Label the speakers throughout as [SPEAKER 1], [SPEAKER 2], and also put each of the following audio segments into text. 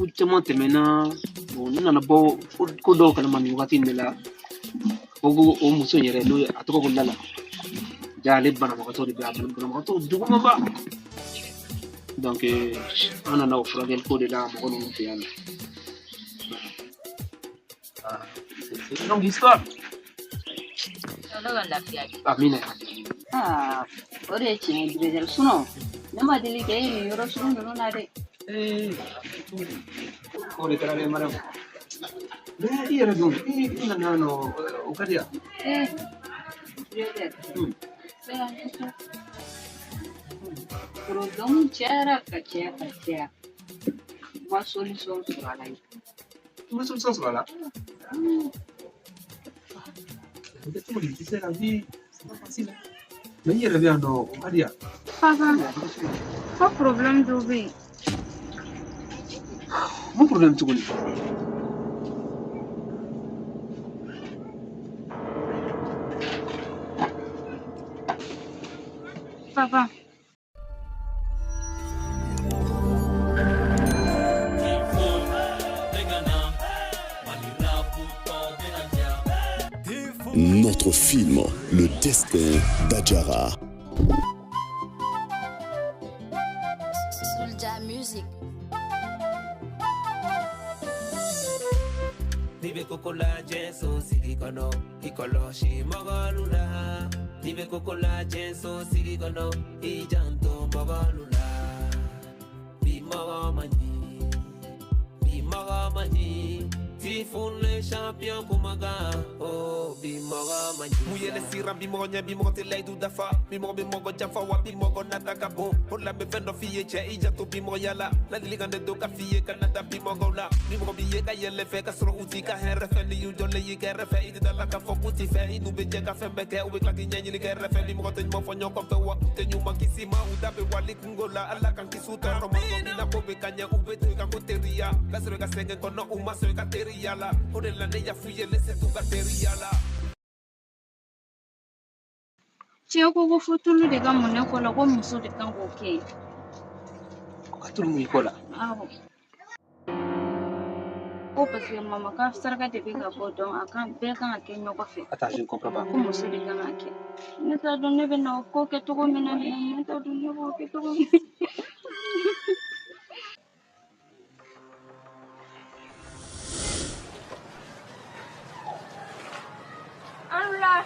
[SPEAKER 1] Ko caman tɛmɛna. Bon, ne nana bɔ ko dɔw kalama nin wagati in de la. Ko o muso in yɛrɛ, n'o ye a tɔgɔ ko Lala. Ja, ale banabagatɔ de bɛ, a banabagatɔ jugumanba. Donc an nana o furakɛli ko de la mɔgɔ ninnu fɛ yan nɔ. Ah, c'est une longue histoire.
[SPEAKER 2] Ala ka lafiya di.
[SPEAKER 1] Amina ya Rabbi.
[SPEAKER 2] Aa, o de ye tiɲɛ ye directeur, sinon ne ma deli k'e ye nin yɔrɔ sugu ninnu na dɛ.
[SPEAKER 1] Eh, o de kɛra dɛ, madame. Mais i yɛrɛ dun, i nana yan nɔ, o ka di yan.
[SPEAKER 2] Eh, directeur, se ka ne to. Problème cayara ka caya ka caya. N ma solution sɔrɔ a la yen.
[SPEAKER 1] I ma solution sɔrɔ a la? O bɛ cogo di? Tu sais, la vie, c'est pas facile. Mais i yɛrɛ bɛ yan nɔ, o ka di yan.
[SPEAKER 3] Papa, ko problème dɔ bɛ yen.
[SPEAKER 1] Mun problème tuguni?
[SPEAKER 3] Papa.
[SPEAKER 4] Notre film, Le destin d'Adjara.
[SPEAKER 5] Soulja Music.
[SPEAKER 6] N'i bɛ koko lajɛ so sigi kɔnɔ, i kɔlɔsi mɔgɔlu la. N'i bɛ koko lajɛ so sigi kɔnɔ, i janto mɔgɔlu la. Bi mɔgɔ man ɲi, bi mɔgɔ man ɲi. Tifun le champion kumakan, oh bi mɔgɔ man ɲi.
[SPEAKER 7] Mun yɛlɛ siran bi mɔgɔ ɲɛ, bi mɔgɔ tɛ layidu dafa, bi mɔgɔ bɛ mɔgɔ janfa wa bi mɔgɔ nata ka bon. O la bɛ fɛn dɔ f'i ye cɛ, i janto bi mɔgɔya la. Ladilikan de don ka f'i ye, kana da bi mɔgɔw la. Bi mɔgɔ b'i ye ka yɛlɛ fɛ ka sɔrɔ u t'i ka hɛrɛ fɛ. N'i y'u jɔlen y'i kɛrɛfɛ, i tɛ da la k'a fɔ k'u t'i fɛ. I n'u bɛ jɛ ka fɛn bɛɛ kɛ, u bɛ tila k'i ɲɛɲini kɛrɛfɛ. Bi mɔgɔ tɛ ɲuman fɔ ɲɔgɔn fɛ wa u tɛ ɲuman kisi ma. U da bɛ wali kungo la, Ala k'an kisi u tɔɔrɔ ma. Tuma min na ko bɛ ka ɲɛ, u bɛ to i ka ko teriya ka sɔrɔ i ka sɛgɛn kɔnɔ, u ma sɔn i ka teriya la. O de la ne y'a f'u ye, ne se t'u ka teriya la.
[SPEAKER 3] Cɛ ko fo tulu de ka mun ne kɔ la, ko muso de kan k'o kɛ.
[SPEAKER 1] Ko ka tulu mun i kɔ la?
[SPEAKER 3] Awɔ. Ko parce que mama ka saraka de bɛ ka bɔ, donc a kan bɛɛ kan ka kɛ ɲɔgɔn fɛ.
[SPEAKER 1] Attends, je ne comprends pas.
[SPEAKER 3] Ko muso de kan ka kɛ. Ne t'a dɔn ne bɛ na o ko kɛ cogo min na, ne t'a dɔn ne b'o kɛ cogo min na.
[SPEAKER 2] An wula.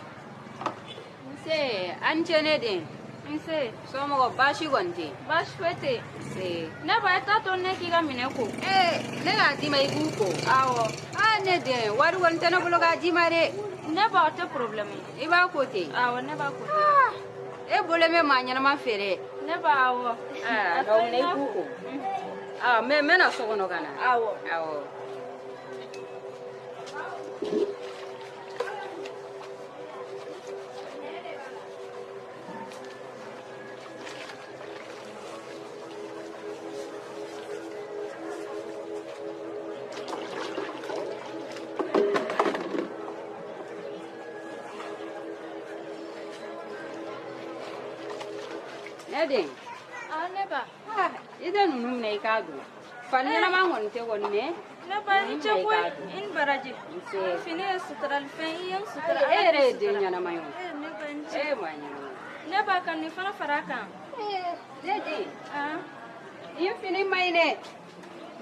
[SPEAKER 2] Nse, an ce ne den.
[SPEAKER 3] Nse.
[SPEAKER 2] Somɔgɔ baasi kɔni tɛ?
[SPEAKER 3] Baasi foyi tɛ.
[SPEAKER 2] Nse.
[SPEAKER 3] Ne ba, i t'a to ne k'i ka minɛ ko.
[SPEAKER 2] Ee, ne k'a d'i ma i k'u ko.
[SPEAKER 3] Awɔ.
[SPEAKER 2] Aa, ne den, wari kɔni tɛ ne bolo k'a d'i ma dɛ.
[SPEAKER 3] Ne ba, o tɛ problème ye.
[SPEAKER 2] I b'a ko ten.
[SPEAKER 3] Awɔ, ne b'a ko ten.
[SPEAKER 2] Aa, e bolo bɛ maa ɲɛnama fɛ dɛ.
[SPEAKER 3] Ne ba, awɔ.
[SPEAKER 2] Aa, donc ne i k'u ko. Aa, mɛ n bɛna so kɔnɔ ka na.
[SPEAKER 3] Awɔ.
[SPEAKER 2] Awɔ. Ne den.
[SPEAKER 3] Aa, ne ba.
[SPEAKER 2] Ah, i tɛ ninnu minɛ i k'a dun. Fani ɲɛnama kɔni tɛ kɔni mɛ.
[SPEAKER 3] Ne ba, i ce koyi, i ni baraji.
[SPEAKER 2] Nse.
[SPEAKER 3] Fini ye suturali fɛn, i ye n sutura.
[SPEAKER 2] E yɛrɛ ye den ɲɛnama ye o.
[SPEAKER 3] Ee, ne ba, i ni ce.
[SPEAKER 2] E ye maa ɲɛnama ye.
[SPEAKER 3] Ne ba, ka nin fana fara a kan.
[SPEAKER 2] Ee, ne den.
[SPEAKER 3] Ah.
[SPEAKER 2] Nin fini man ɲi dɛ.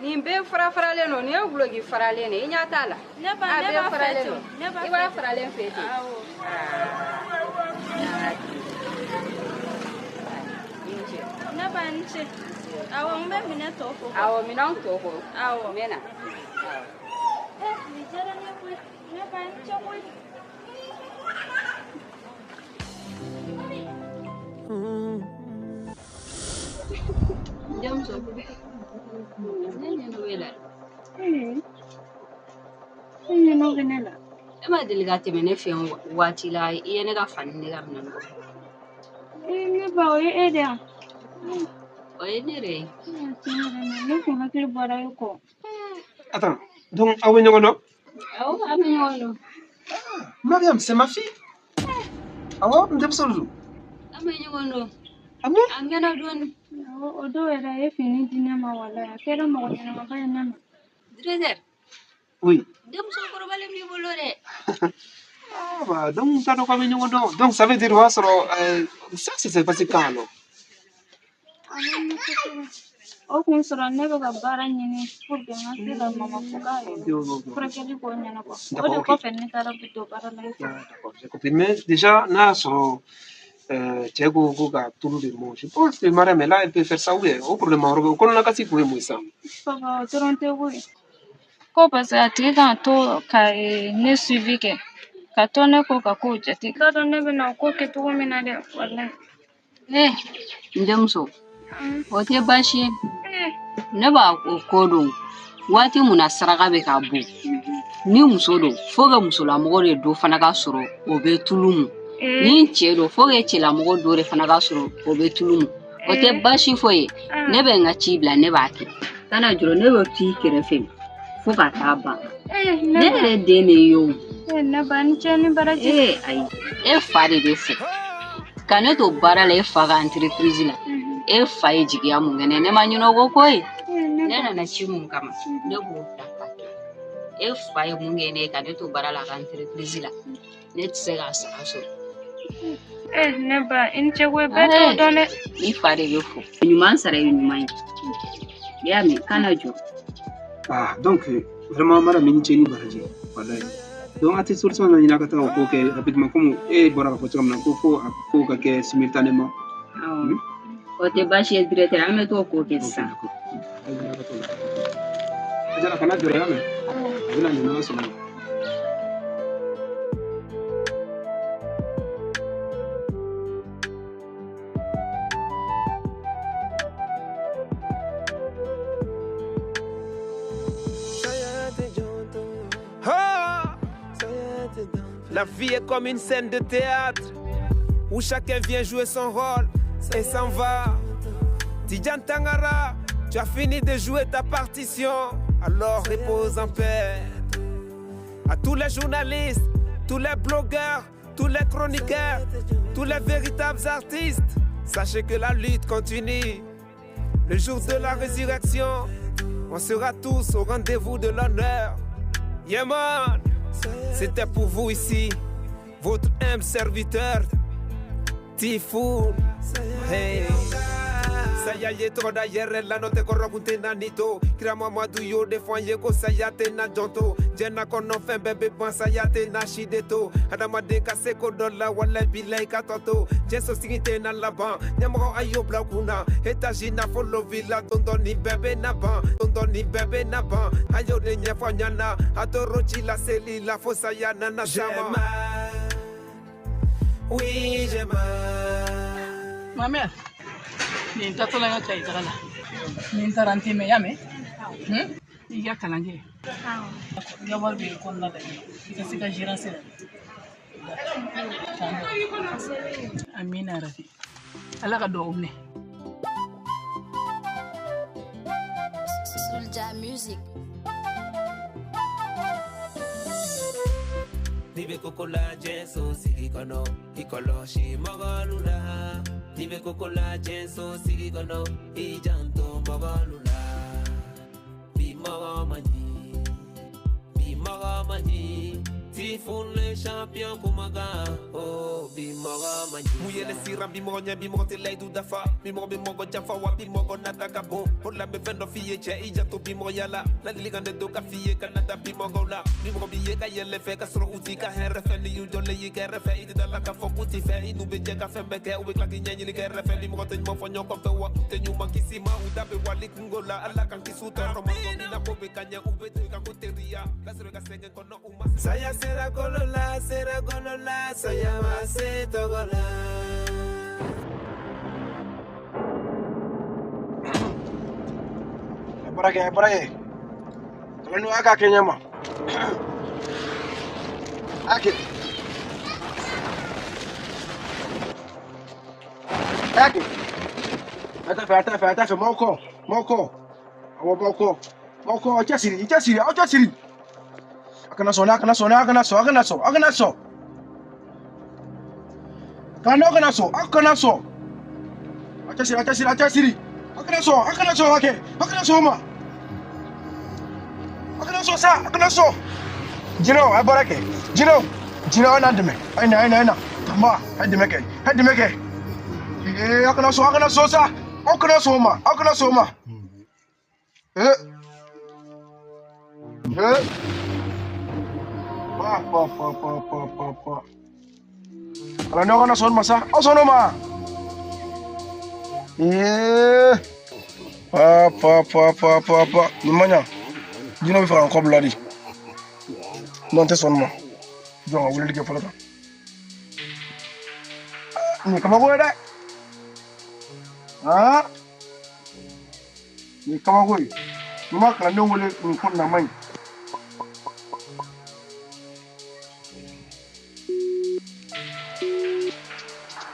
[SPEAKER 2] Nin bɛɛ fara faralen don, nin ye guloki faralen de ye, i ɲɛ t'a la.
[SPEAKER 3] Ne ba,
[SPEAKER 2] A
[SPEAKER 3] ne
[SPEAKER 2] bɛɛ
[SPEAKER 3] b'a fɛ
[SPEAKER 2] faralen
[SPEAKER 3] ten.
[SPEAKER 2] don.
[SPEAKER 3] Ne b'a
[SPEAKER 2] I b'a
[SPEAKER 3] fɛ.
[SPEAKER 2] faralen fɛ ten.
[SPEAKER 3] Awɔ.
[SPEAKER 2] Aa.
[SPEAKER 3] Ne ba, i ni ce. Awɔ, n bɛ minɛ tɔ ko.
[SPEAKER 2] Awɔ, minɛnw tɔ ko.
[SPEAKER 3] Awɔ.
[SPEAKER 2] N bɛ na.
[SPEAKER 3] Eh, nin diyara ne ye koyi. Ne ba, i ni ce koyi.
[SPEAKER 2] N denmuso, ne ɲɛ bɛ e la.
[SPEAKER 3] Ee, e ɲɛ bɛ ne la.
[SPEAKER 2] E ma deli ka tɛmɛ ne fɛ yen waati la, i ye ne ka fani ne ka minɛn bɔ.
[SPEAKER 3] Ee, ne ba, o ye e de yan.
[SPEAKER 2] O ye ne yɛrɛ ye.
[SPEAKER 3] Ee, tiɲɛ yɛrɛ la, ne kun hakili bɔra e kɔ.
[SPEAKER 1] Attends, donc aw bɛ ɲɔgɔn dɔn?
[SPEAKER 2] Awɔ, an bɛ ɲɔgɔn dɔn.
[SPEAKER 1] Mariam, c'est ma fille. Awɔ, n denmuso de don.
[SPEAKER 2] An bɛ ɲɔgɔn dɔn.
[SPEAKER 1] A mɛn?
[SPEAKER 2] A mɛnna dɔɔni.
[SPEAKER 3] Awɔ, o don yɛrɛ a ye fini di ne ma walayi a kɛra mɔgɔ ɲɛnamaba ye ne ma.
[SPEAKER 2] Directeur.
[SPEAKER 1] Oui.
[SPEAKER 2] Denmuso kɔrɔbalen b'i bolo dɛ.
[SPEAKER 1] Ah bah donc t'as dɔn k'aw bɛ ɲɔgɔn dɔn. Donc ça veut dire o y'a sɔrɔ ça c'est passé quand alors?
[SPEAKER 3] A ma mɛn kosɛbɛ. O kun sɔrɔ ne bɛ ka baara ɲini pour que n ka se ka mama fo k'a
[SPEAKER 1] Ok, ok, ok.
[SPEAKER 3] furakɛli ko ɲɛnabɔ. O de
[SPEAKER 1] D'accord, ok.
[SPEAKER 3] kɔfɛ ne taara don baara la yen.
[SPEAKER 1] Ah, d'accord, j'ai compris. Mais déjà n'a y'a sɔrɔ cɛ ko ko ka tulu de mɔ, je pense que Mariam là elle peut faire ça ou bien o problème yɔrɔ bɛ o kɔnɔna kasi kun ye mun ye sisan?
[SPEAKER 3] Papa o dɔrɔn tɛ koyi. Ko parce que a tigi kan ka to ka ne suivi kɛ ka to ne kɔ ka kow jate. T'a dɔn ne bɛna o ko kɛ cogo min na dɛ walayi.
[SPEAKER 2] Eh, n denmuso, o tɛ baasi ye. Ne b'a o ko dɔn waati mun na saraka bɛ ka bɔ. Ni muso don, fo ka musolamɔgɔ de dɔ fana ka sɔrɔ o bɛ tulu mun. Ni cɛ don, fo ka cɛlamɔgɔ dɔ de fana ka sɔrɔ o bɛ tulu mun. O tɛ baasi foyi ye. Ne bɛ n ka ci bila, ne b'a kɛ. Kana jɔrɔ, ne bɛ t'i kɛrɛfɛ fo ka taa ban. Ne yɛrɛ den de ye o.
[SPEAKER 3] Ne ba ni cɛ ni baraji.
[SPEAKER 2] Ayi, e fa de bɛ fɛ. Ka ne to baara la e fa ka entreprise la. E fa ye jigiya mun kɛ ne, ne ma ɲinɛ o kɔ koyi. Ne nana ci mun kama, ne b'o bila ka kɛ. E fa ye mun kɛ ne ye ka ne to baara la a ka entreprise la, ne tɛ se k'a sara sɔrɔ.
[SPEAKER 3] Ne ba i ni ce koyi, bɛɛ t'o dɔn dɛ.
[SPEAKER 2] I fa de bɛ fo. Ɲuman sara ye ɲuman ye. I y'a mɛn, kana jɔ.
[SPEAKER 1] Ah donc vraiment Mariam i ni ce ni baraji walayi. Donc a tɛ solution dɔ ɲini a ka taa o ko kɛ rapidement comme e bɔra k'a fɔ cogo min na ko fo a ko ka kɛ simultanément.
[SPEAKER 2] Awɔ. O tɛ baasi ye directeur, an bɛ t'o ko kɛ sisan.
[SPEAKER 1] Ajara kana jɔrɔ, y'a mɛn? A bɛna ɲɛ n'Ala sɔnna ma.
[SPEAKER 7] La vie est comme une scène de théâtre où chacun vient jouer son rôle et s'en va. Tidjane Tangara, tu as fini de jouer ta partition, alors repose en paix. À tous les journalistes, tous les blogueurs, tous les chroniqueurs, tous les véritables artistes, sachez que la lutte continue. Le jour de la résurrection, on sera tous au rendez-vous de l'honneur. Yeah man, c'était pour vous ici, votre humble serviteur, Typhoon. Hey. Saya ye tɔgɔ da yɛrɛ la n'o tɛ kɔrɔ kun tɛ na ni to kira Mamadu y'o de fɔ an ye ko saya tɛ na jɔn to diɲɛ kɔnɔ fɛn bɛɛ bɛ ban saya tɛ na si de to adamaden ka se ko dɔ la walayi bilayi ka tɔ to diɲɛ sosigi tɛ na laban ɲɛmɔgɔ a y'o bila kun na étage nafolo villa don dɔ nin bɛɛ bɛ na ban don dɔ nin bɛɛ bɛ na ban a y'o de ɲɛfɔ ɲɛna a tor'o ci la seli la fo saya nana sama. Oui, j'ai mal.
[SPEAKER 5] Ma mère, nin tatɔla n ka kayi taga la. Ni n taara n tɛ mɛn, y'a mɛn? I ka kalan kɛ. I ka wari bɛ kɔnɔna la yen. I ka se ka gérance la. Amina rabi. Ala ka duwawu minɛ.
[SPEAKER 8] Soulja Music.
[SPEAKER 6] N'i bɛ koko lajɛ so sigi kɔnɔ, i kɔlɔsi mɔgɔlu la. N'i bɛ koko lajɛ so sigi kɔnɔ, i janto mɔgɔlu la. Bi mɔgɔ man ɲi, bi mɔgɔ man ɲi. Typhoon le champion kumakan, oh bi mɔgɔ man ɲi.
[SPEAKER 7] Mun yɛlɛ siran bi mɔgɔ ɲɛ bi mɔgɔ tɛ layidu dafa bi mɔgɔ bɛ mɔgɔ janfa wa bi mɔgɔ nata ka bon o la n bɛ fɛn dɔ f'i ye cɛ i janto bi mɔgɔya la ladilikan de don ka f'i ye kana da bi mɔgɔw la bi mɔgɔ b'i ye ka yɛlɛ fɛ ka sɔrɔ u t'i ka hɛrɛ fɛ ni y'u jɔlen y'i kɛrɛfɛ i tɛ da la k'a fɔ k'u t'i fɛ i n'u bɛ jɛ ka fɛn bɛɛ kɛ u bɛ tila k'i ɲɛɲini kɛrɛfɛ bi mɔgɔ tɛ ɲuman fɔ ɲɔgɔn fɛ wa u tɛ ɲuman kisi ma u da bɛ wali kungo la Ala k'an kisi u tɔɔrɔ ma tuma min na ko bɛ ka ɲɛ u bɛ to i ka ko teriya ka sɔrɔ i ka sɛgɛn kɔnɔ u ma.
[SPEAKER 6] Saya sera kolo la, sera kolo la, saya ma se tɔgɔ la.
[SPEAKER 9] Baara kɛ, baara kɛ. Kalan a k'a kɛ ɲɛ ma. A kɛ. A kɛ. A t'a fɛ, a t'a fɛ, a t'a fɛ, m'aw kɔ, m'aw kɔ. Awɔ, m'aw kɔ. M'aw kɔ, aw cɛsiri, i cɛsiri, aw cɛsiri. A kana sɔn, a kana sɔn, a kana sɔn, a kana sɔn, a kana sɔn. Kana aw kana sɔn, aw kana sɔn. A cɛsiri, a cɛsiri, a cɛsiri. A kana sɔn, a kana sɔn ka kɛ, a kana sɔn o ma. A kana sɔn sa, a kana sɔn. Jinɛw, a ye baara kɛ. Jinɛw, jinɛw, a ye n'an dɛmɛ. A ye na, a ye na, a ye na. Tanba, a ye dɛmɛ kɛ, a ye dɛmɛ kɛ. Ee, a kana sɔn, a kana sɔn sa. Aw kana sɔn o ma, aw kana sɔn o ma. Ee, ee. Pa, pa, pa, pa, pa, pa, pa. Kalandenw kana sɔn o ma sa, aw sɔn o ma. Ee, pa, pa, pa, pa, pa, pa. Nin ma ɲa. Jinɛw bɛ fɛ ka n kɔ bila de. Non, n tɛ sɔn nin ma. Jɔn ka weleli kɛ fɔlɔ tan. Nin ye kabako ye dɛ. Aa, nin ye kabako ye. N'i ma kalandenw wele nin ko nin na, a man ɲi.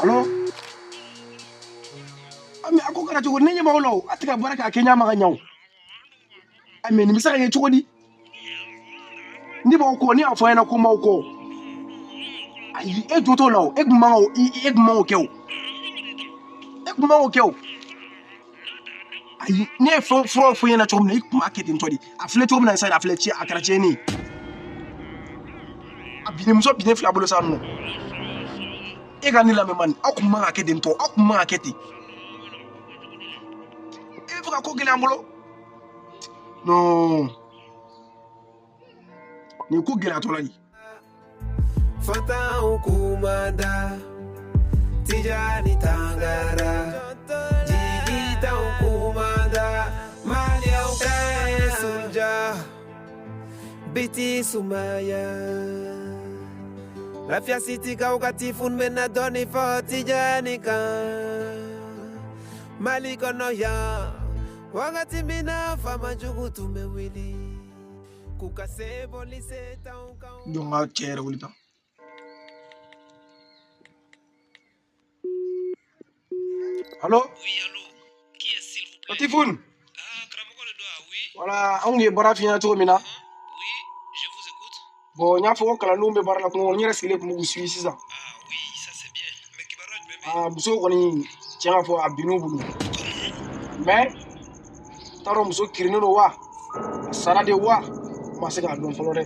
[SPEAKER 9] Alo? Mais a ko kɛra cogo di? Ne ɲɛ b'aw la o. A tɛ ka baara kɛ a kɛ ɲɛ ma ka ɲa o. Mais nin bɛ se ka kɛ cogo di? Ne b'aw kɔ, ne y'a fɔ a ɲɛna ko n b'aw kɔ. Ayi, e jo t'o la o. E tun man k'o, e tun man k'o kɛ o. E tun man k'o kɛ o. Ayi, ne ye fɛn furaw fɔ i ɲɛna cogo min na, i tun b'a kɛ ten tɔ de. A filɛ cogo min na sisan, a filɛ ci, a kɛra tiɲɛni ye. A binnen, muso binnen fila bolo sa nɔ. E ka ne lamɛn mani, aw tun man ka kɛ ten tɔ, aw tun man ka kɛ ten. E bɛ fɛ ka ko gɛlɛya n bolo. Non. Nin ko gɛlɛyatɔ la de.
[SPEAKER 6] Fatanw kumada, Tijani Tangara, Jigitanw kumada, Maliyaw kɛ Sunja, Biti Sumaya. Lafiya Sitikaw ka tifun bɛ na dɔɔni fɔ Tijani kan. Mali kɔnɔ yan, wagati min na faama jugu tun bɛ wuli, k'u ka se bɔli se t'anw kan.
[SPEAKER 9] Jɔn ka cɛ yɛrɛ wuli tan. Allô?
[SPEAKER 1] Oui, allô. Qui est s'il vous plaît?
[SPEAKER 9] Tifun.
[SPEAKER 1] Ah, karamɔgɔ de don wa? Oui.
[SPEAKER 9] Voilà, anw ye baara f'i ɲɛna cogo min na.
[SPEAKER 1] Oui, je vous écoute.
[SPEAKER 9] Bon, n y'a fɔ ko kalandenw bɛ baara la kungo kɔnɔ, n yɛrɛ sigilen tun b'u suivi sisan.
[SPEAKER 1] Ah oui, ça c'est bien. Mais kibaruya jumɛn bɛ yen?
[SPEAKER 9] Ah, muso kɔni, tiɲɛ ka fɔ, a binn'u bolo. Mais, n t'a dɔn muso kirinnen don wa, a sara de wa, n ma se k'a dɔn fɔlɔ dɛ.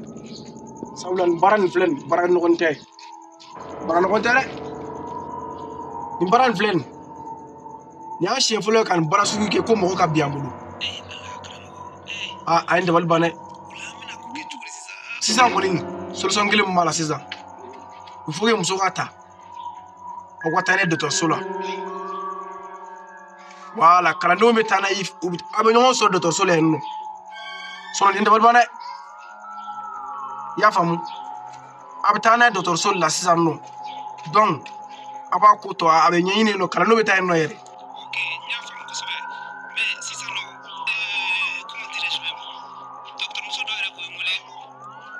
[SPEAKER 9] Sabula nin baara nin filɛ nin, baara nɔgɔn tɛ. Baara nɔgɔn tɛ dɛ. Nin baara nin filɛ nin. Nin y'a siɲɛ fɔlɔ ye ka nin baara sugu kɛ ko mɔgɔ ka bin an bolo.
[SPEAKER 1] Eh, Ala karamɔgɔ. Eh,
[SPEAKER 9] Ah, a ye n dabali ban dɛ.
[SPEAKER 1] o la an bɛna ko kɛ cogo di sisan?
[SPEAKER 9] Sisan kɔni, solution kelen min b'a la sisan, il faut que muso ka ta, aw ka taa n'a ye dɔgɔtɔrɔso la. Voilà, kalandenw bɛ taa n'a ye, aw bɛ ɲɔgɔn sɔrɔ dɔgɔtɔrɔso la yen nɔ. Sɔrɔ nin dabali ban dɛ. I y'a faamu? A bɛ taa n'a ye dɔgɔtɔrɔso la sisan nɔ. Donc, a b'a ko tɔ, a bɛ ɲɛɲini yen nɔ, kalandenw bɛ taa yen nɔ yɛrɛ.
[SPEAKER 1] Ok, n y'a faamu kosɛbɛ. Mais sisan nɔ, comment dirais-je même? Docteur muso dɔ yɛrɛ kun ye n wele.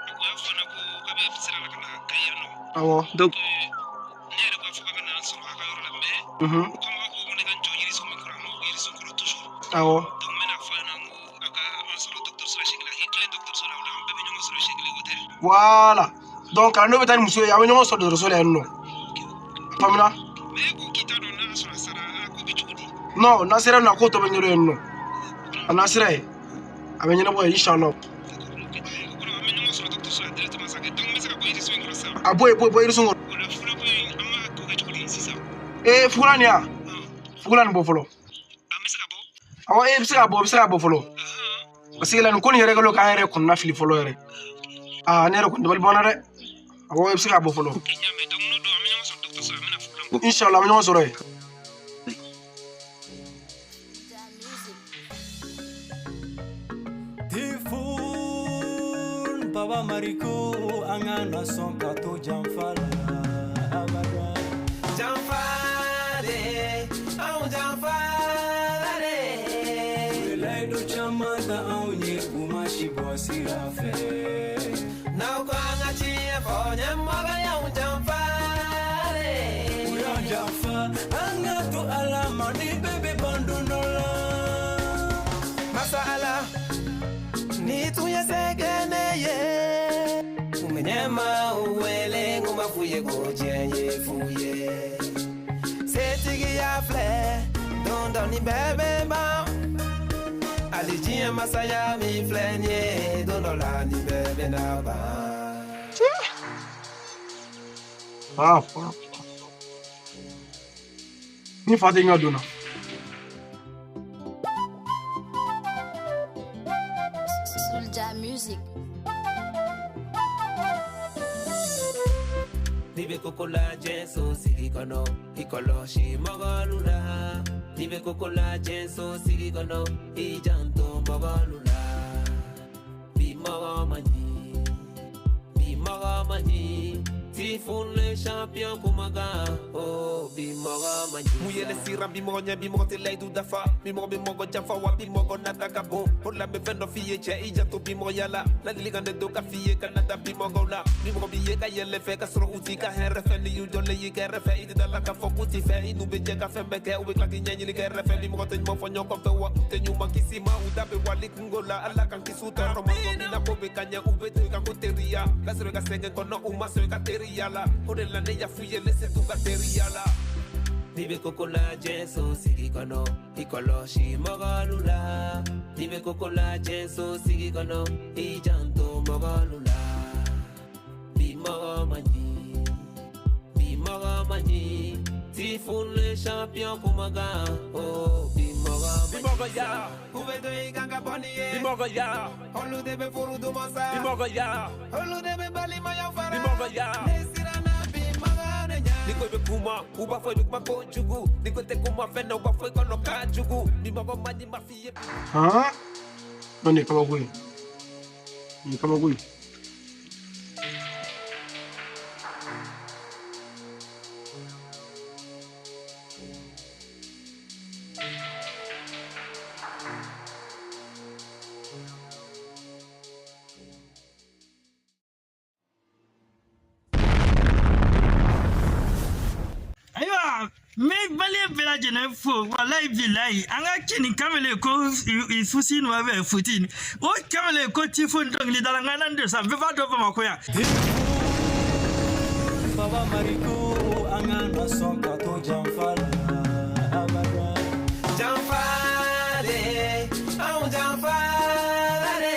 [SPEAKER 1] A kun y'a fɔ n ɲɛna ko k'a bɛ sira la ka na Kayi yan nɔ.
[SPEAKER 9] Awɔ.
[SPEAKER 1] Donc, ne yɛrɛ ko a fɔ k'a ka na n sɔrɔ a ka yɔrɔ la, mais comme a ko ko ne ka n jɔ yirisun min kɔrɔ, a ma o yirisun kɔrɔ toujours.
[SPEAKER 9] Awɔ.
[SPEAKER 1] Donc, n bɛna fɔ a ɲɛna ko a ka an sɔrɔ dɔgɔtɔrɔso la siɲɛ kelen, a k'i tilen dɔgɔtɔrɔso la, o la an bɛɛ bɛ ɲɔgɔn sɔrɔ siɲɛ kelen, o tɛ?
[SPEAKER 9] Voilà. Donc, kalandenw bɛ taa ni muso ye, a bɛ ɲɔgɔn sɔrɔ dɔgɔtɔrɔso la yen nɔ. A faamuna?
[SPEAKER 1] Mais e ko k'i t'a dɔn n'a y'a sɔrɔ a sara, a ko bɛ cogo di?
[SPEAKER 9] Non, n'a sera yen nɔ, a ko tɔ bɛ ɲɛdɔn yen nɔ. A n'a sera yen, a bɛ ɲɛnabɔ yen, inchallah.
[SPEAKER 1] O kɔrɔ an bɛ ɲɔgɔn sɔrɔ dɔgɔtɔrɔso la directement sa kɛ. Donc, n bɛ se ka bɔ yirisun in kɔrɔ sisan.
[SPEAKER 9] A bɔ yen, bɔ yirisun kɔrɔ.
[SPEAKER 1] O la furako in, an b'a ko kɛ cogo di sisan?
[SPEAKER 9] Ee, fugulan nin ya? Fugulan nin bɔ fɔlɔ.
[SPEAKER 1] An bɛ se ka bɔ?
[SPEAKER 9] Awɔ, e bɛ se ka bɔ, i bɛ se ka bɔ fɔlɔ. Parce que la nin ko nin yɛrɛ kɛlen don k'an yɛrɛ kɔnɔna fili fɔlɔ yɛrɛ. Aa, ne yɛrɛ kɔni dabali banna dɛ. Awɔ, e bɛ se ka bɔ fɔlɔ.
[SPEAKER 1] N y'a mɛn. Donc, n'o don, an bɛ ɲɔgɔn sɔrɔ dɔgɔtɔrɔso la, an bɛna fugulan bɔ.
[SPEAKER 9] Inchallah, an bɛ ɲɔgɔn sɔrɔ yen.
[SPEAKER 6] Tifun Baba Mariko, an kana sɔn ka to janfa la abada. Janfa de, anw janfa la de. U ye layidu caman ta anw ye, u ma si bɔ sira fɛ. N'aw ko an ka tiɲɛ fɔ, ɲɛmɔgɔ y'anw janfa de. U y'an janfa, an ka to Ala ma, ni bɛɛ bɛ ban don dɔ la. Masa Ala, ni tun ye se kɛ ne ye, kun bɛ ɲɛmaaw wele, n kun b'a f'u ye ko diɲɛ ye fu ye. Setigiya filɛ, Don dɔ nin bɛɛ bɛ ban. Hali diɲɛ masaya min filɛ nin ye, don dɔ la nin bɛɛ bɛna ban.
[SPEAKER 9] Ah, fa. Ni fa tɛ n ka don na.
[SPEAKER 8] Soulja Music.
[SPEAKER 6] N'i bɛ koko lajɛ so sigi kɔnɔ, i kɔlɔsi mɔgɔlu la. N'i bɛ koko lajɛ so sigi kɔnɔ, i janto mɔgɔlu la. Bi mɔgɔ man ɲi, bi mɔgɔ man ɲi. Tifun le champion kumakan, oh bi mɔgɔ man ɲi.
[SPEAKER 7] Mun yɛlɛ siran bi mɔgɔ ɲɛ, bi mɔgɔ tɛ layidu dafa, bi mɔgɔ bɛ mɔgɔ janfa wa bi mɔgɔ nata ka bon. O de la n bɛ fɛn dɔ f'i ye cɛ, i janto bi mɔgɔya la. Ladilikan de don ka f'i ye kana da bi mɔgɔw la. Bi mɔgɔ b'i ye ka yɛlɛ fɛ ka sɔrɔ u t'i ka hɛrɛ fɛ. N'i y'u jɔlen y'i kɛrɛfɛ, i tɛ da la k'a fɔ k'u t'i fɛ. I n'u bɛ jɛ ka fɛn bɛɛ kɛ, u bɛ tila k'i ɲɛɲini kɛrɛfɛ. Bi mɔgɔ tɛ ɲuman fɔ ɲɔgɔn fɛ wa u tɛ ɲuman kisi ma. U da bɛ wali kungo la, Ala k'an kisi u tɔɔrɔ ma. Tuma min na ko bɛ ka ɲɛ, u bɛ to i ka ko teriya. Ka sɔrɔ i ka sɛgɛn kɔnɔ, u ma sɔn i ka teriya la. O de la ne y'a f'u ye, ne se t'u ka teriya la.
[SPEAKER 6] N'i bɛ koko lajɛ so sigi kɔnɔ, i kɔlɔsi mɔgɔlu la. N'i bɛ koko lajɛ so sigi kɔnɔ, i janto mɔgɔlu la. Bi mɔgɔ man ɲi, bi mɔgɔ man ɲi. Tifun le champion kumakan, oh bi mɔgɔ man ɲi.
[SPEAKER 7] Bi mɔgɔya,
[SPEAKER 6] U bɛ to i kan ka bɔ ni ye.
[SPEAKER 7] Bi mɔgɔya,
[SPEAKER 6] Olu de bɛ furu duman sa.
[SPEAKER 7] Bi mɔgɔya,
[SPEAKER 6] Olu de bɛ balimaya fara.
[SPEAKER 7] Bi mɔgɔya.
[SPEAKER 6] Ne siranna bi mɔgɔ de ɲɛ.
[SPEAKER 7] Ni ko i bɛ kuma, u b'a fɔ i bɛ kuma kojugu. Ni ko i tɛ kuma fɛn na, u b'a fɔ i kɔnɔ ka jugu. Bi mɔgɔ man ɲi ma f'i ye.
[SPEAKER 9] Han? Non, nin ye kabako ye. Nin ye kabako ye.
[SPEAKER 10] Ayiwa, n bɛ maliyɛn bɛɛ lajɛlen fo, walayi bilayi, an ka cɛ nin kamalen ko fusi nɔ bɛ futi o kamalen ko tifo dɔnkilidala ŋana de sa, bɛɛ b'a dɔn Bamakɔ yan.
[SPEAKER 11] Baba Mariko, an ka na sɔn ka to janfa la abada.
[SPEAKER 6] Janfa de, anw janfa la de.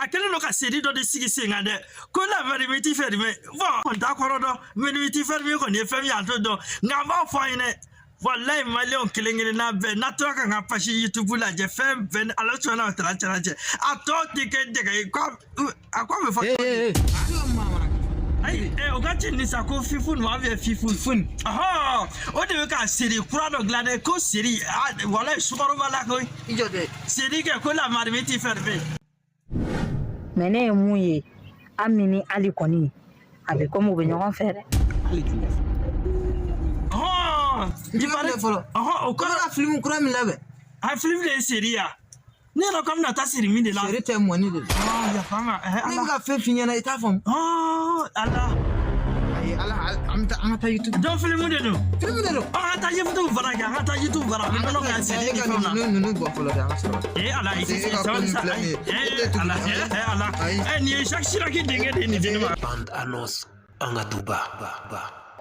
[SPEAKER 10] A kɛlen don ka série dɔ de sigi sen kan dɛ, ko la marmite fermée. Bon, n t'a kɔrɔ dɔn, marmite fermée kɔni ye fɛn min ye, a t'o dɔn, nka n b'a fɔ a ɲɛna, walayi maliyɛnw kelen kelenna bɛɛ n'a tora ka n ka page YouTube lajɛ, fɛn bɛɛ ni Ala sɔnna o taara cɛla cɛ, a tɔ tɛ kɛ dɛgɛ ye. Ko a ko a bɛ fɔ cogo di? Ayi, o ka ci nin sa ko fifu nin b'a fɛ fifu fun, ɔhɔn, o de bɛ ka série kura dɔ dilan dɛ, ko série, ah walayi sukaro b'a la koyi.
[SPEAKER 12] I jɔ dɛ.
[SPEAKER 10] Série kɛ ko la marmite fermée.
[SPEAKER 13] Mais ne ye mun ye, Ami ni Ali kɔni, a bɛ komi u bɛ ɲɔgɔn fɛ dɛ.
[SPEAKER 1] Hali jumɛn?
[SPEAKER 10] Ɔhɔn,
[SPEAKER 12] I b'a fɔlɔ.
[SPEAKER 10] Ɔhɔn, o
[SPEAKER 12] Ko
[SPEAKER 10] kɔrɔ
[SPEAKER 12] ka film kura min labɛn.
[SPEAKER 10] A film de ye série ya. Ne yɛrɛ ko an bɛna taa série min de la.
[SPEAKER 12] Série tɛ, mɔni de don.
[SPEAKER 10] Ah, yafa n ma.
[SPEAKER 12] Ne bɛ ka fɛn f'i ɲɛna, i t'a faamu.
[SPEAKER 10] Ɔɔ Ala.
[SPEAKER 12] Ayi Ala, an bɛ taa, an ka taa YouTube.
[SPEAKER 10] Donc film de don.
[SPEAKER 12] Film de don.
[SPEAKER 10] Ɔ, an ka taa YouTube fana kɛ, an ka taa YouTube fana. An bɛ nɔnɔ kɛ série
[SPEAKER 12] E
[SPEAKER 10] ni
[SPEAKER 12] ka
[SPEAKER 10] fɛnw na.
[SPEAKER 12] ninnu bɔ fɔlɔ dɛ, an ka sɔrɔ.
[SPEAKER 10] Eh Ala, i
[SPEAKER 12] Parce que
[SPEAKER 10] tɛ
[SPEAKER 12] e ka ko
[SPEAKER 10] sabali
[SPEAKER 12] nin
[SPEAKER 10] sa.
[SPEAKER 12] filɛ nin ye. E tɛ
[SPEAKER 10] Eh
[SPEAKER 12] tugu
[SPEAKER 10] Ala,
[SPEAKER 12] an
[SPEAKER 10] eh
[SPEAKER 12] ka.
[SPEAKER 10] Ala.
[SPEAKER 12] Ayi.
[SPEAKER 10] Eh nin ye Jacques Chirac denkɛ de ye nin di ne ma.
[SPEAKER 6] Bande annonce an ka duba.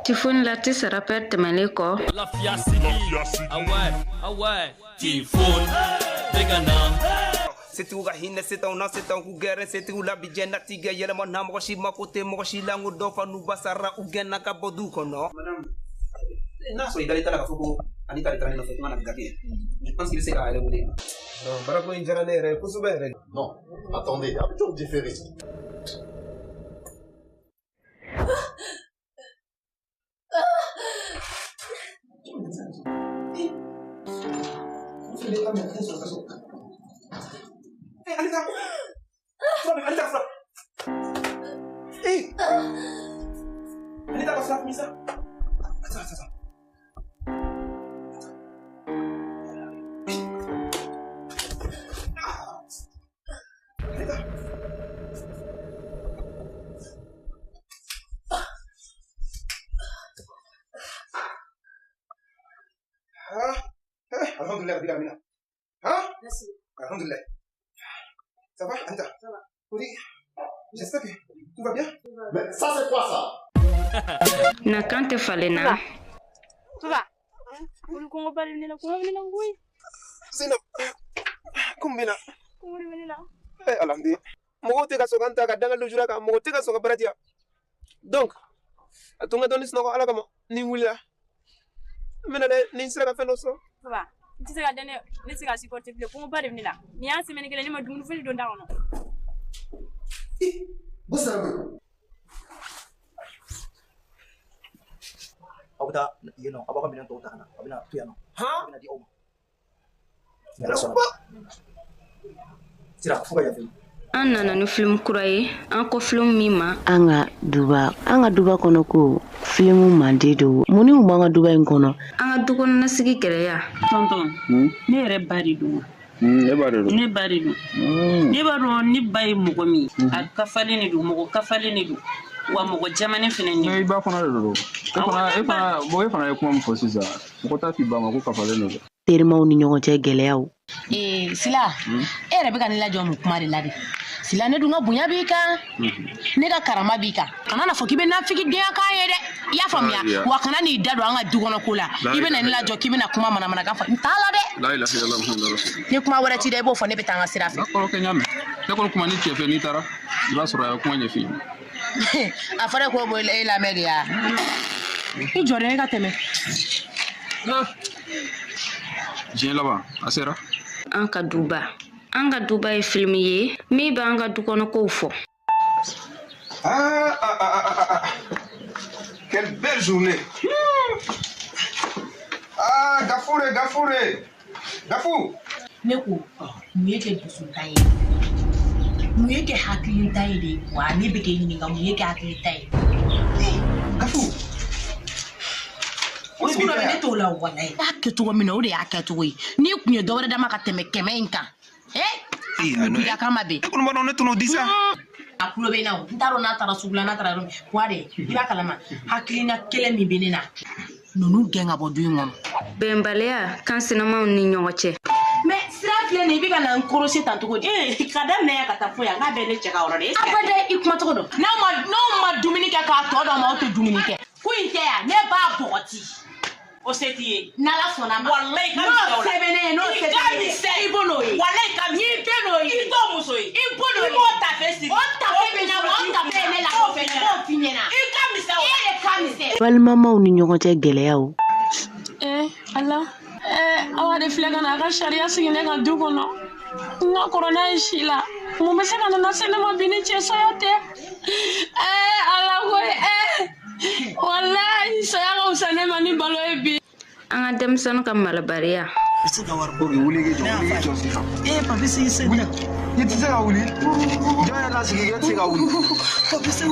[SPEAKER 3] Tifun l'artiste rappeur tɛmɛnen kɔ.
[SPEAKER 11] Lafiya sigi, awɛ awɛ, Tifun bɛ ka na.
[SPEAKER 6] Setigiw ka hinɛ se t'anw na, se t'anw k'u gɛrɛ setigiw la bi diɲɛnatigɛ yɛlɛma na, mɔgɔ si mako tɛ mɔgɔ si la. N ko dɔ fa n'u ba sara, u gɛnna ka bɔ du kɔnɔ.
[SPEAKER 1] Madame, n'a sɔrɔ i dalen t'a la k'a fɔ ko Anita de taara ne nɔfɛ kuma na gafe ye, je pense qu'il bɛ se k'a yɛrɛ wele.
[SPEAKER 9] Non, baarako in diyara ne yɛrɛ ye kosɛbɛ yɛrɛ.
[SPEAKER 4] Non, attendez, a bɛ t'o différer.
[SPEAKER 1] Eh, Anita! Fura bɛ Anita fura! Eh! Anita ka fura min sa? Attends, attends, attends. Anita!
[SPEAKER 9] Ah, eh, alhamdoulilah, rabbil alamin. Hein?
[SPEAKER 5] Merci.
[SPEAKER 9] Alhamdoulilah. Ça va, Anita?
[SPEAKER 5] Ça va.
[SPEAKER 9] Oui. J'espère que tout va bien.
[SPEAKER 4] Mais ça, c'est quoi ça?
[SPEAKER 3] Nakan tɛ falen na.
[SPEAKER 5] Tuba.
[SPEAKER 3] Olu kɔngɔ ba de bɛ ne la, kɔngɔ bɛ ne la koyi.
[SPEAKER 9] Zainab, ko mun bɛ na?
[SPEAKER 3] Kɔngɔ de bɛ ne la.
[SPEAKER 9] Eh, alhamdulilayi. Mɔgɔw tɛ ka sɔn ka n ta ka da n ka lujura kan, mɔgɔ tɛ ka sɔn ka baara di yan. Donc, a to n ka dɔɔni sunɔgɔ Ala kama, ni n wulila. N bɛna lajɛ ni n sera ka fɛn dɔ sɔrɔ.
[SPEAKER 3] Papa, n tɛ se ka dɛnɛ, ne tɛ se ka supporter bilen, kɔngɔ ba de bɛ ne la. Nin y'a semaine kelen ne ma dumuni foyi don da kɔnɔ.
[SPEAKER 9] Bo sara koyi.
[SPEAKER 14] Aw bɛ taa yen nɔ, aw b'aw ka minɛn tɔw ta ka na, a bɛna to yan nɔ.
[SPEAKER 9] Han?
[SPEAKER 14] A bɛna di aw ma. Ni Ala sɔnna. Sira, fo ka yafa.
[SPEAKER 15] An nana ni film kura ye, an ko film min ma
[SPEAKER 16] An ka duba, an ka duba kɔnɔ, ko filimu mandi don. Mun ni mun b'an ka duba in kɔnɔ?
[SPEAKER 15] An ka du kɔnɔna sigi gɛlɛya.
[SPEAKER 17] Tonton, ne yɛrɛ ba de don.
[SPEAKER 18] Ne ba de don.
[SPEAKER 17] Ne ba de don. Ne b'a dɔn ne ba ye mɔgɔ min ye, a kafalen de don, mɔgɔ kafalen de don, wa mɔgɔ jamanen fɛnɛ ne.
[SPEAKER 18] I ba fana de don. E fana, e fana, bon, e fana ye kuma min fɔ sisan, mɔgɔ t'a f'i ba ma ko kafalen don dɛ.
[SPEAKER 16] Terimaw ni ɲɔgɔn cɛ gɛlɛyaw.
[SPEAKER 19] Ee Sila, e yɛrɛ bɛ ka ne lajɔ mun kuma de la de? Sila, ne dun ka bonya b'i kan, ne ka karama b'i kan. Kana na fɔ k'i bɛ nafigidenya k'an ye dɛ, i y'a faamuya? Wa kana n'i da don an ka du kɔnɔ ko la. I bɛ na ne lajɔ k'i bɛna kuma manamanakan fɔ, n t'a la dɛ.
[SPEAKER 18] La ilaha illallah Muhammadu rasulullah.
[SPEAKER 19] Ni kuma wɛrɛ t'i da, i b'o fɔ, ne bɛ taa n ka sira fɛ.
[SPEAKER 18] D'accord, ok, n y'a mɛn. Ne kɔni kuma ni cɛ fɛ, n'i taara, i b'a sɔrɔ a ye kuma ɲɛf'i ye.
[SPEAKER 19] A fɔra k'o b'o e lamɛn de ya? I jɔ dɛ, e ka tɛmɛ.
[SPEAKER 18] Diɲɛ laban, a sera.
[SPEAKER 15] An ka duba, an ka duba ye film ye min b'an ka du kɔnɔ kow fɔ.
[SPEAKER 9] Ah, ah, ah, ah, ah. Quelle belle journée. Ah, Gafoure, Gafoure. Gafou.
[SPEAKER 19] Ne ko mun ye kɛ dusutan ye, mun ye kɛ hakilita ye de? Wa ne bɛ k'e ɲininka, mun ye kɛ hakilita ye?
[SPEAKER 9] Gafou.
[SPEAKER 19] O sugu dɔ bɛ ne t'o la, walayi. I y'a kɛ cogo min na, o de y'a kɛcogo ye. N'i kun ye dɔ wɛrɛ d'a ma ka tɛmɛ 100 in kan, ee kama bɛ.
[SPEAKER 9] E kɔni b'a dɔn ne tɛn'o di sa.
[SPEAKER 19] A kulo bɛ n na o, n t'a dɔn n'a taara sugu la, n'a taara yɔrɔ min. Wa de, i b'a kalama, hakilina kelen min bɛ ne na, ninnu gɛn ka bɔ du in kɔnɔ.
[SPEAKER 15] Bɛnbaliya kan sinamaw ni ɲɔgɔn cɛ.
[SPEAKER 19] Mais sira filɛ nin ye, i bɛ ka na n kɔrɔsi tan cogo di?
[SPEAKER 17] Ee, ka daminɛ yan ka taa fo yan, k'a bɛɛ ne cɛ ka yɔrɔ de ye.
[SPEAKER 19] Abada, i kuma cogo dɔn. N'aw ma dumuni kɛ k'a tɔ d'aw ma, aw tɛ dumuni kɛ. Ko in tɛ yan, ne b'a bɔgɔti.
[SPEAKER 17] O se t'i ye.
[SPEAKER 19] N'Ala sɔnna ma.
[SPEAKER 17] Walayi ka misɛn o
[SPEAKER 19] N'o
[SPEAKER 17] la.
[SPEAKER 19] sɛbɛnnen ye, n'o
[SPEAKER 17] I ka
[SPEAKER 19] sɛbɛnnen ye,
[SPEAKER 17] misɛn.
[SPEAKER 19] i b'o n'o ye.
[SPEAKER 17] Walayi ka misɛn.
[SPEAKER 19] N'i bɛ n'o ye.
[SPEAKER 17] I t'o muso ye.
[SPEAKER 19] I b'o n'o
[SPEAKER 17] I
[SPEAKER 19] ye.
[SPEAKER 17] b'o tafe siri.
[SPEAKER 19] O tafe bɛ na, o tafe ye ne la.
[SPEAKER 17] K'o f'i ɲɛna.
[SPEAKER 19] K'o f'i ɲɛna.
[SPEAKER 17] I ka misɛn o la.
[SPEAKER 19] E de ka misɛn.
[SPEAKER 16] Balimamaw ni ɲɔgɔn cɛ gɛlɛyaw.
[SPEAKER 5] Eh, Ala. Eh, awa de filɛ ka na a ka sariya sigi ne ka du kɔnɔ. N ka kɔrɔ n'a ye si la. Mun bɛ se ka na lase ne ma bi ni cɛ saya tɛ? Eh, Ala koyi, eh. Walayi, saya ka fisa ne ma ni balo ye bi.
[SPEAKER 15] An ka denmisɛnnin ka malobaliya.
[SPEAKER 14] I tɛ se ka wari bɔ.
[SPEAKER 9] Ok, wuli k'i jɔ, wuli k'i jɔ sisan.
[SPEAKER 5] Eh, papi sigi sen
[SPEAKER 9] Wuli. I tɛ se ka wuli. Jɔn yɛrɛ lasigi k'e tɛ se ka wuli.
[SPEAKER 5] Papi sigi.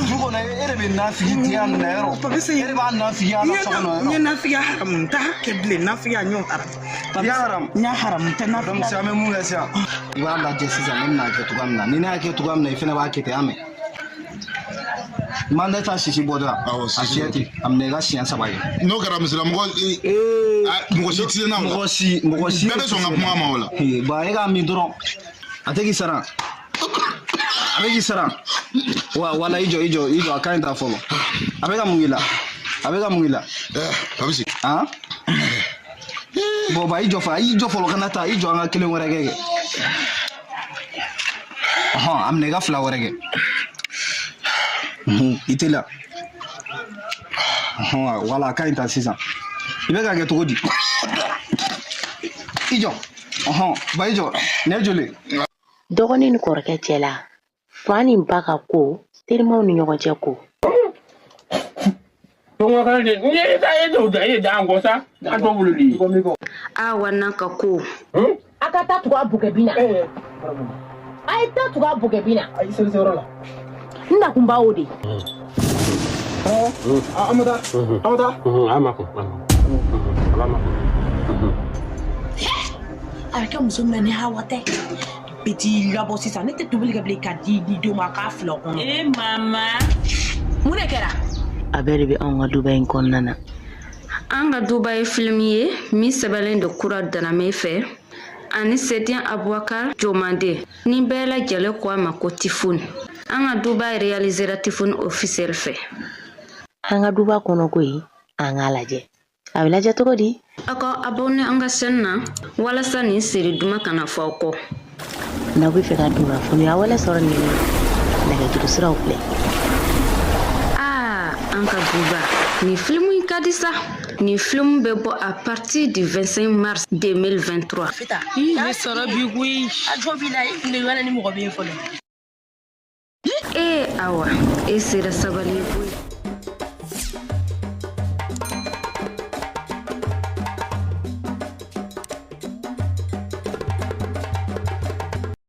[SPEAKER 9] Du kɔnɔ, e de bɛ nafigi diya nin na yɔrɔ.
[SPEAKER 12] Papi sigi.
[SPEAKER 9] E de b'a nafigiya la so kɔnɔ
[SPEAKER 12] N ye
[SPEAKER 9] yɔrɔ.
[SPEAKER 12] nafigiya haramu, n t'a kɛ bilen, nafigiya n y'o haramu.
[SPEAKER 9] I y'a haramu.
[SPEAKER 12] N y'a haramu, n tɛ
[SPEAKER 9] Donc
[SPEAKER 12] nafigiya.
[SPEAKER 9] sisan an bɛ mun kɛ sisan? I b'a lajɛ sisan, ne bɛna kɛ cogoya min na. Ni ne y'a kɛ cogoya min na, i fana b'a kɛ ten, an mɛn. Man tɛ taa sisi bɔ dɔrɔn.
[SPEAKER 4] Awɔ,
[SPEAKER 9] A
[SPEAKER 4] sisi
[SPEAKER 9] fiyɛ
[SPEAKER 4] bɔ.
[SPEAKER 9] ten, a minɛ i ka siɲɛ 3 kɛ.
[SPEAKER 4] N'o kɛra misilamɔgɔ, mɔgɔ si tɛ se n'a o la.
[SPEAKER 9] Mɔgɔ si, mɔgɔ si.
[SPEAKER 4] Bɛɛ bɛ sɔn ka kuma a ma o la.
[SPEAKER 9] Ee, ba e k'a min dɔrɔn, a tɛ k'i sara. A bɛ k'i sara. Wa wala i jɔ, i jɔ, i jɔ, a ka ɲi ta fɔlɔ. A bɛ ka mun k'i la? A bɛ ka mun k'i la?
[SPEAKER 4] Papisi.
[SPEAKER 9] Han? Bon, ba i jɔ fɔlɔ, i jɔ fɔlɔ, kana taa, i jɔ an ka kelen wɛrɛ kɛ. Ɔhɔn, a minɛ i ka 2 wɛrɛ kɛ. I teliya. Ɔhɔn, wala a ka ɲi ta sisan. I bɛ k'a kɛ cogo di? I jɔ. Ɔhɔn, ba i jɔ. Nin ye joli ye?
[SPEAKER 16] Dɔgɔnin ni kɔrɔkɛ cɛ la, fa ni ba ka ko, terimaw ni ɲɔgɔn cɛ ko.
[SPEAKER 15] Awa n'a ka ko.
[SPEAKER 19] A ka taa tugu a bugɛ bin na. A ye taa tugu a bugɛ bin na.
[SPEAKER 14] Ayi, seli yɔrɔ la.
[SPEAKER 19] N nakun b'a o de.
[SPEAKER 9] An bɛ taa. An bɛ taa.
[SPEAKER 18] An ma kun. A b'a ma kun.
[SPEAKER 19] A bɛ kɛ muso min na ni hawa tɛ. Bɛ t'i labɔ sisan, ne tɛ tobili kɛ bilen ka di di denw ma k'a fila o kɔnɔ.
[SPEAKER 17] Eh, mama.
[SPEAKER 19] Mun de kɛra?
[SPEAKER 16] A bɛɛ de bɛ anw ka duba in kɔnɔna na.
[SPEAKER 15] An ka duba ye film ye min sɛbɛnlen don Kura Daname fɛ ani Sedian Abubakar Jomande, ni bɛɛ lajɛlen ko a ma ko Tifun. An ka duba réalisera Tifun officiel fɛ.
[SPEAKER 16] An ka duba kɔnɔ ko ye, an k'a lajɛ. A bɛ lajɛ cogo di?
[SPEAKER 15] Aw ka abonné an ka chaîne na walasa nin série duman kana fɔ aw kɔ.
[SPEAKER 16] N'aw bɛ fɛ ka kunnafoniya wɛrɛ sɔrɔ nin na, nɛgɛjuru siraw filɛ.
[SPEAKER 15] Aa, an ka duba, nin filimu in ka di sa. Nin filimu bɛ bɔ à partir du 25 mars 2023.
[SPEAKER 5] Ne sɔrɔ bi koyi.
[SPEAKER 19] A jɔ b'i la, i kun bɛ wale ni mɔgɔ bɛ yen fɔlɔ.
[SPEAKER 15] Ee awa, e sera sabali ye koyi.